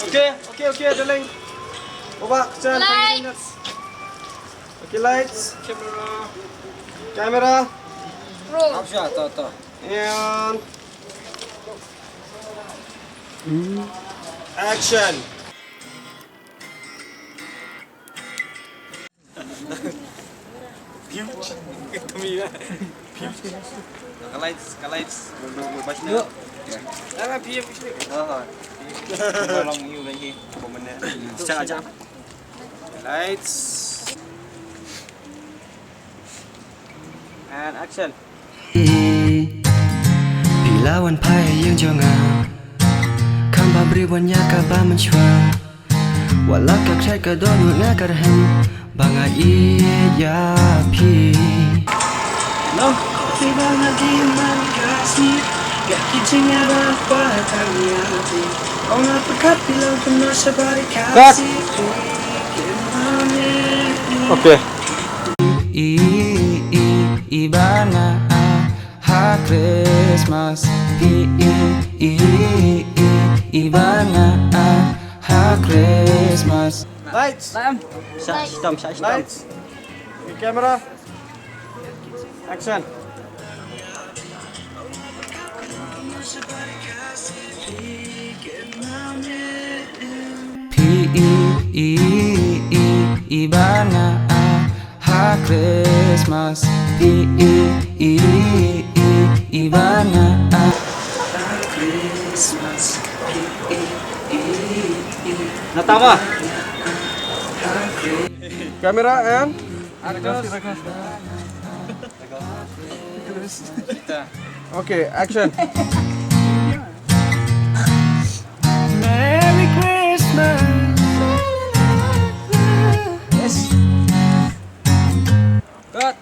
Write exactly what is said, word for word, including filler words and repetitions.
Okay, okay, okay, darling. Over, action. Lights. Okay, lights. Camera. Camera. Roll. Action, to, to. And action. Ka lights, ka lights. Ba sne. Yo. Ah, P M sne. Ah. Tolong you lagi. Pemenang. Cak, cak. Lights. And action. Phi la wan phai ïing jong nga, kham ba briew wan ïa ka ba mynshuwa. Wat la ka khreh ka dohnud nga kyrhai ba nga ïeit ïa phi. Long phi ba nga dei man ka sngi, ïa ki jingïada ba tang ïa phi. Ong nga pyrkhat phi long kumno sha ba dei ka sngi phi. Okay. I, i, i, i ba nga, ah, ha Christmas. I, i, i, i, i ba nga, ah, ha Christmas. Lights. Tam. Sha, shitom, sha, shitom. Lights. Camera. Action. Phi i, i, i, i ba nga, ah, ha Christmas. Phi i, i, i, i ba nga, ah, ha Christmas. Phi i, i, i, i. Natama. Camera and Okay, action. Merry Christmas. Yes. Cut.